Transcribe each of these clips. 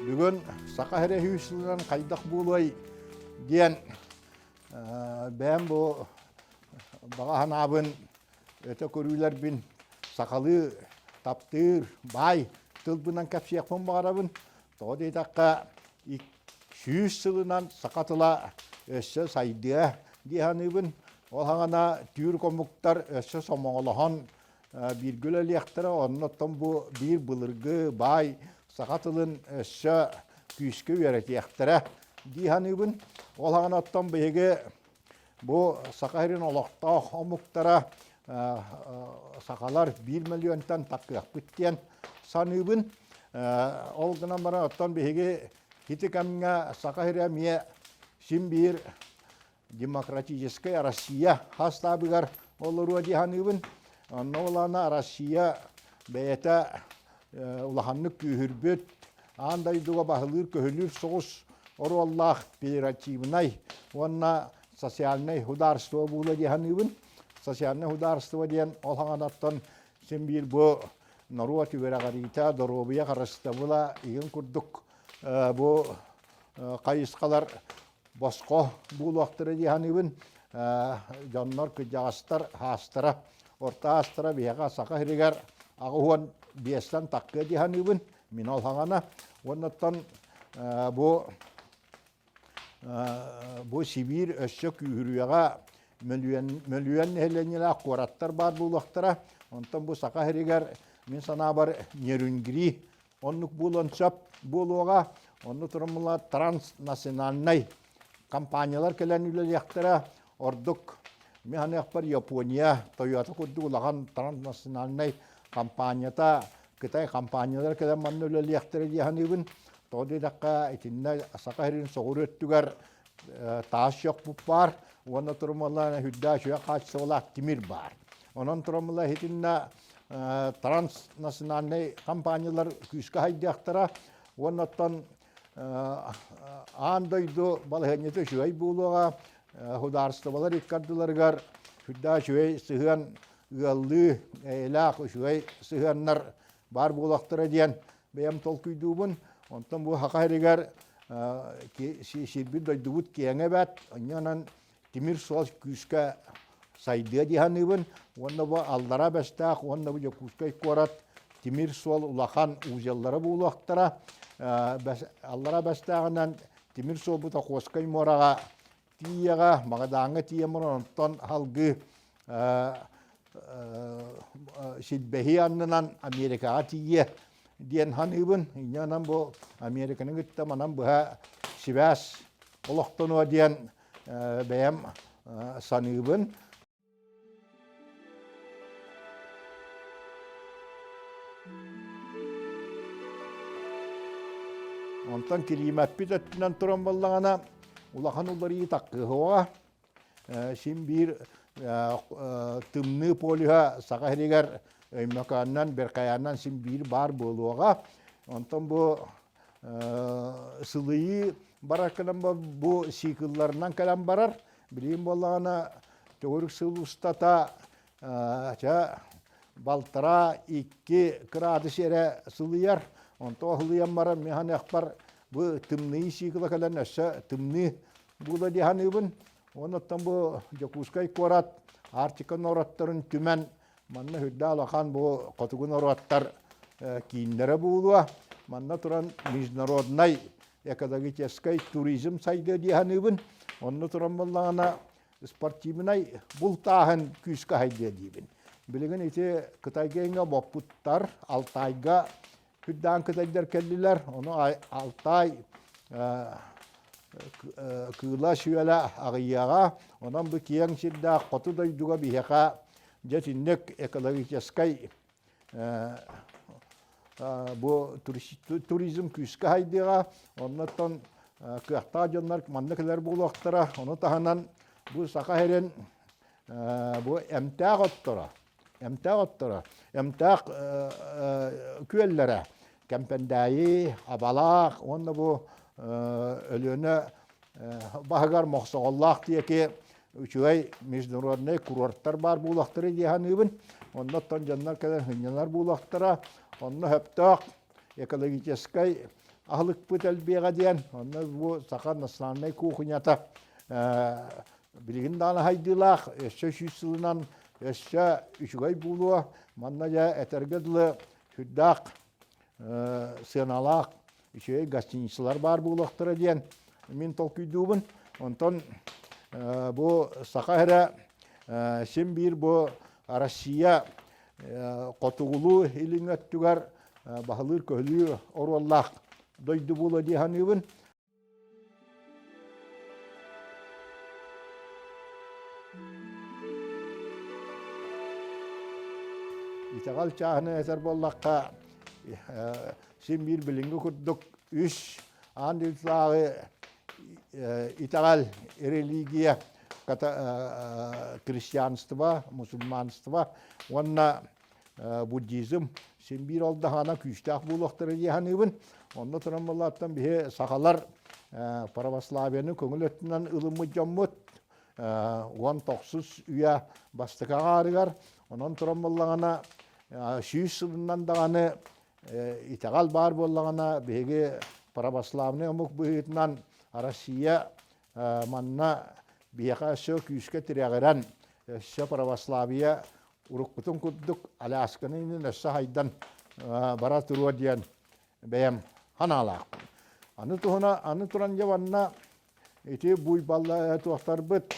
Бүгүн Саха сирэ сүүс сылынан хайдах буолуой диэн бэйэм бу баҕа санаабын өтө көрүүлэрбин сахалыы таптыыр баай тылбынан кэпсиэхпин баҕарабын. Тоҕо диэтэххэ, 100 сылынан саха тыла өссө сайдыа дии саныыбын. Ол саҕана түүр омуктар өссө сомоҕолоһон бииргэ үлэлиэхтэрэ. Оннуттан бу биир былыргы баай саха тылын өссө күүскэ үөрэтиэхтэрэ дии саныыбын. Ол саҕана оттон биһиги бу Саха сирин олохтоох омуктара сахалар биир мөлүйүөнтэн тахсыахпыт диэн саныыбын. Ол гынан баран оттон биһиги ити кэмҥэ Саха сирэ эмиэ син биир демократическай Россия хастаабыгар олоруо дии саныыбын. Онно улаана Россия бэйэтэ улаханнык күүһүрбүт, аан дойдуга баһылыыр-көһүлүүр соҕус оруоллаах федеративнай уонна социальнай судаарыстыба буолуо дии саныыбын. Социальнай судаарыстыба диэн ол хаҥанаттан син биир бу норуот үөрэҕириитэ, доруобуйа харыстабыла игин курдук бу хайысхалар босхо буолуохтара дии саныыбын. Дьоннор кырдьаҕастар хаастара, орто аастара биһиэхэ Саха сиригэр 85-тэн таххыа дии саныыбын. Мин ол хаҥана. Уоннаттан бу бу Сибиир өссө күүһүрүөҕэ мөлүйүөн мөлүйүөн нэһилиэнньэлээх куораттар баар буолуохтара. Онтон бу Саха сиригэр мин санаабар Нерюнгри Оннук буолуон сөп буолуоҕа. Онно туран транснациональнай компаниялар кэлэн үлэлиэхтэрэ. Ордук мин саныахпар Япония, Toyota курдук улахан транснациональнай компанията, Кытай компаниялара кэлэн манна үлэлиэхтэрэ дии саныыбын. Тоҕо диэтэххэ, итиннэ Саха сирин соҕуруу өттүгэр таас чохпут баар уонна турумалаан үрдээх үчүгэй хаачыстыбалаах тимир баар. Онон турумала итиннэ транснациональнай компаниялар күүскэ хайдыахтара уонна оттон аан дойду балаһыанньата үчүгэй буолуоҕа, судаарыстыбалар икки ардыларыгар сүрдээх үчүгэй сыһыан ыаллыы, эйэлээх үчүгэй сыһыаннар баар буолуохтара диэн бэйэм толкуйдуубун. Онтон бу Саха сиригэр сирбит дойдубут киэҥэ эбээт, онньонон тимир суол күүскэ сайдыа дии саныыбын. Уонна бу Аллараа Бэстээх уонна бу Дьокуускай куорат тимир суол улахан узеллара буолуохтара. Аллараа Бэстээҕинэн тимир суолбут Охотскай муораҕа тиийэҕэ, Магадаҥҥа тиийэн баран онтон салгыы силбэһии аннынан Америкаҕа тиийиэ диэн саныыбын. Инньэ бу Американы кытта манан быһа сибээс олохтонуо диэн бэйэм саныыбын. Онтон килиимэппит өттүнэн туран буоллаҕына, улахан уларыйыы таххыһыаҕа. Син биир тымныы полюһа Саха сиригэр Өймөкөөннөн, Беркаяннан син биир баар буолуоҕа. Онтон бу сылыйыы барар кэлэн бу циклларынан кэлэн барар. Билигин буоллаҕына төгүрүк сыл устата чэ балтараа икки кыраадыс эрэ сылыйар. Онтон сылыйан баран мин саныахпар бу тымныы цикла кэлэн өссө тымныы буола дии саныыбын. Оннуттан бу Дьокуускай куорат Арктика норуоттарын түмэн манна үрдэ улахан бу хотугу норуоттар кииннэрэ буолуо. Манна туран международнай экологическай туризм сайдыа дии саныыбын. Онно туран буоллаҕына спортивнай бултааһын күүскэ сайдыа диибин. Билигин ити Кытайга иҥэ боппуттар, Алтайга күрдээн кытайдар кэллилэр. Ону Алтай кыыла-сүөлэ аҕыйыаҕа. Онон бу киэҥ сирдээх хоту дойдуга биһиэхэ дьэ итинник экологическай бу туризм күүскэ хайдыаҕа. Оннуттан кыахтаах дьоннор манна кэлэр буолуохтара. Ону таһынан бу Саха сирин бу эмтээх отторо, эмтээх отторо, эмтээх күөллэрэ Кэмпэндээйи, Абалаах уонна бу Өлүөнэ баһыгар Мохсоҕоллоох диэки үчүгэй международнай курорттар баар буолуохтара дии саныыбын. Онно оттон дьоннор кэлэн сынньанар буолуохтара. Онно сөптөөх экологическай аһылыкпыт элбиэҕэ диэн, онно бу саха национальнай кухнята билигин даҕаны хайдыылаах, өссө 100 сылынан өссө үчүгэй буолуо. Манна дьэ этэргэ дылы сүрдээх сыаналаах үчүгэй гостиницалар баар буолуохтара диэн мин толкуйдуубун. Онтон бу саха эрэ син биир бу Россия хотугулуу илиҥ өттүгэр баһылыыр-көһүлүүр оруоллаах дойду буолуо дии саныыбын. Итэҕэл чааһына этэр буоллахха, син биир билиҥҥи курдук үс аан дойдутааҕы итэҕэл, религия, христианство, мусульманство уонна буддизм син биир ол даҕаны күүстээх буолуохтара дии саныыбын. Онно туран буоллааттан биһи сахалар православиены көҥүл өттүнэн ылыммыт дьоммут 19 үйэ бастакы аҥаарыгар онон туран буоллаҕына 100 сылынан даҕаны итэҕэл баар буоллаҕына биһиги православнай омук быһыытынан Россия манна биһиэхэ өссө күүскэ тирэҕирэн өссө православие уруккутун курдук Алясканы иннин өссө хайдан бара туруо диэн бэйэм санаалаахпын. Аны туһуна аны туран дьэ манна ити буйбалла туохтарбыт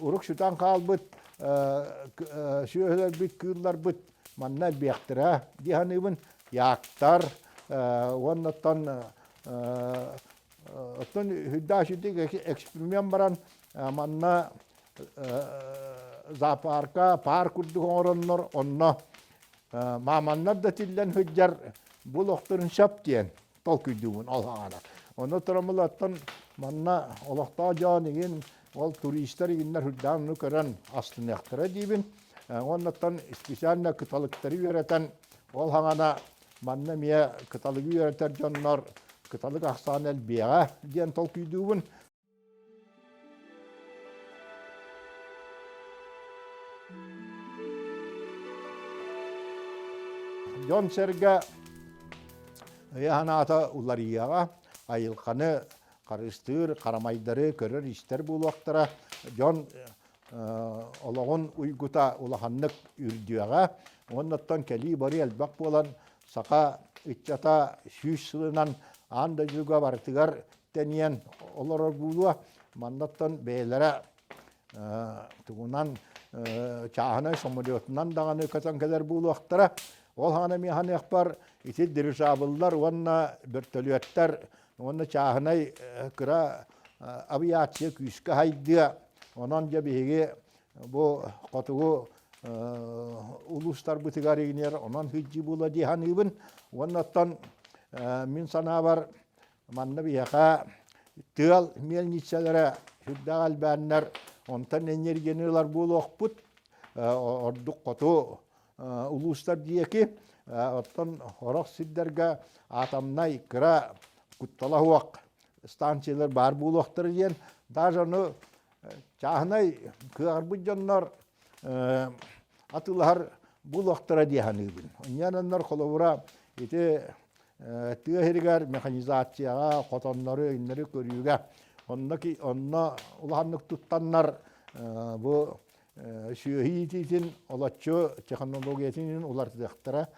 урук сүтэн хаалбыт сүөһүлэрбит кыылларбыт манна элбиэхтэрэ дии саныыбын. Яктар уоннаттан оттон үрдээх сүрдик эксперимент баран манна зоопарка паар курдук оҥороннор онно мааманнар да тиллэн сылдьар бу олохторун сөп диэн толкуйдуубун ол аана. Онно турамылаттан манна олохтоох дьон игин ол туристар игиннэр үрдээн ону көрөн астыныахтара диибин. Уоннаттан специально кыталыктары үөрэтэн ол хаҥана манна эмиэ кыталыгы үөрэтэр дьоннор кыталык ахсаана элбиэҕэ диэн толкуйдуубун. Дьон-сэргэ өйө-санаата уларыйыаҕа, айылҕаны харыстыыр, харамайдары көрөр-истэр буолуохтара, дьон олоҕун уйгута улаханнык үрдүөҕэ. Уоннаттан кэлии-барыы элбэх буолан, саха ыччата 100 сылынан аан дойдуга барытыгар тэнийэн олорор буолуо. Маннаттан бэйэлэрэ тугунан чааһынай самолетунан даҕаны көтөн кэлэр буолуохтара. Ол хаана эмиэ саныахпар ити дирижабллар уонна бөртөлүөттэр уонна чааһынай кыра авиация күүскэ хайдыа. Онон дьэ биһиги бу хотугу улуустарбытыгар иҥнэр онон сылдьыы буолуо дии саныыбын. Уонна оттон мин санаабар Манна биһиэхэ тыал мельницалара сүрдээх элбээннэр, онтон энергияны ылар буолуохпут. Ордук хоту улуустар диэки. Оттон сорох сирдэргэ атомнай кыра куттала суох станциялар баар буолуохтара диэн даже ону чааһынай кыаҕырбыт дьоннор атыылаһар буолуохтара дии саныыбын. Онньоннор холобура ити тыа сиригэр механизацияҕа, хотоннору, өҥнөрү көрүүгэ онно онно улаханнык туттаннар бу сүөһү иитиитин олоччу технологиятын уларытыахтара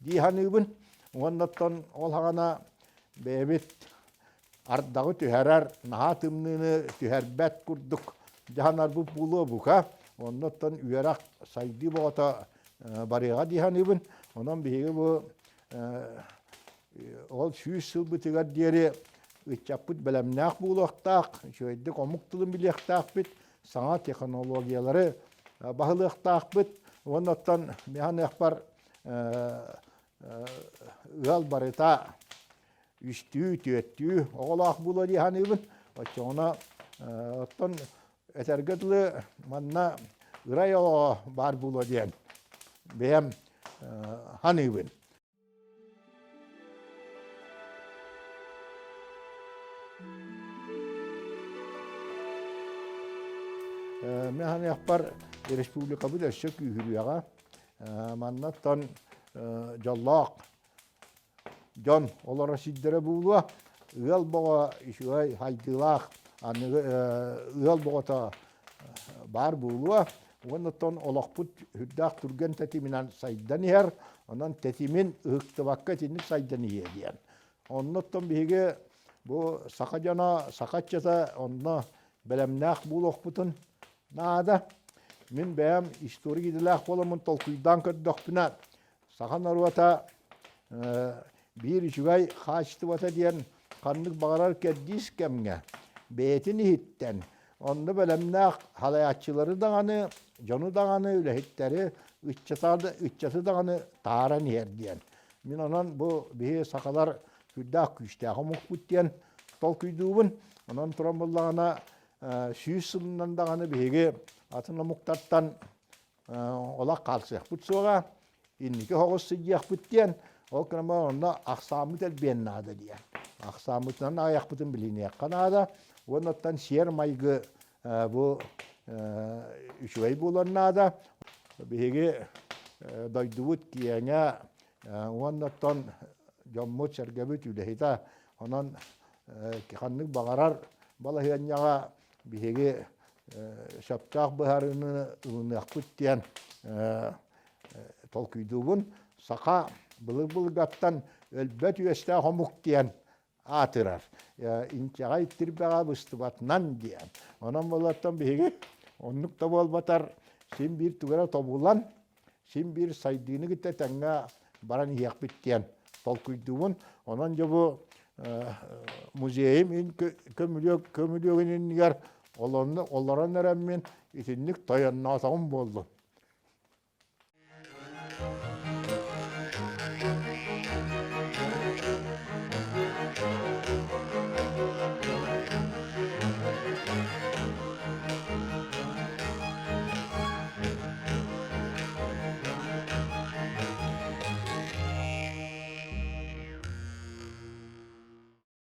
дии саныыбын. Уоннаттан ол хаҕана бэйэбит ардаҕы түһэрэр, наһаа тымныыны түһэрбэт курдук дьаһанарбыт буолуо бука. Оннуттан үөрэх сайдыы бөҕөтө барыаҕа дии саныыбын. Онон биһиги бу ол 100 сылбытыгар диэри ыччаппыт бэлэмнээх буолуохтаах, үчүгэйдик омук тылын билиэхтээхпит, саҥа технологиялары баһылыахтаахпыт. Уоннаттан миһаныахпар ыал барыта үстүү, түөртүү оҕолоох буолуо дии саныыбын. Оччоҕуна оттон этэргэ дылы манна ырай оҕо баар буолуо диэн бэйэм саныыбын. Мин саныахпар республикабыт өссө күүһүрүөҕэ. Маннаттан дьоллоох. дьон олоро сирдэрэ буолуо. Ыал боҕо үчүгэй хайдыылаах аныгы ыал боҕото баар буолуо. Уонна оттон олохпут сүрдээх түргэн тэтиминэн сайдан иһэр. Онон тэтимин ыһыктыбакка итинник сайдан иһиэ диэн. Онно оттон биһиги бу саха дьоно, саха ыччата онно бэлэмнээх буолуохпутун наада. Мин бэйэм историк идэлээх буоламмын толкуйдаан көрдөхпүнэ, саха норуота биир үчүгэй хаачыстыбата диэн ханнык баҕарар кэрдиис кэмҥэ бэйэтин иһиттэн онно бэлэмнээх салайааччылары даҕаны, дьону даҕаны, үлэһиттэри, ыччаты даҕаны тааран иһэр диэн. Мин онон бу биһи сахалар сүрдээх күүстээх омукпут диэн толкуйдуубун. Онон туран буллаҕына 100 сылынан даҕаны биһиги атын омуктартан олох хаалсыахпыт суоҕа, инники соҕус сылдьыахпыт диэн, ол гынан онно ахсааммыт элбиэн наада диэн. Ахсааммытынан аҕыйахпытын билиниэххэ наада. Уоннаттан сиэр-майгы бу үчүгэй буолуон наада. Биһиги дойдубут киэҥэ уоннаттан дьоммут-сэргэбит үлэһитэ. Онон ханнык баҕарар балаһыанньаҕа биһиги сөптөөх быһаарыыны ылыныахпыт диэн толкуйдуубун. Саха былыр-былыргаттан өлбөт үөстээх омук диэн аатырар. Инчэҕэй тирбэҕэ быстыбатынан диэн. Онон буоллартан биһиги оннук да буолбатар син биир тугу эрэ тобулан, син биир сайдыыны кытта тэҥҥэ баран иһиэхпит диэн толкуйдуубун. Онон дьэ бу музейым көмүлүөгүн иннигэр олорон эрэммин итинник тойонноотоҕум буоллун.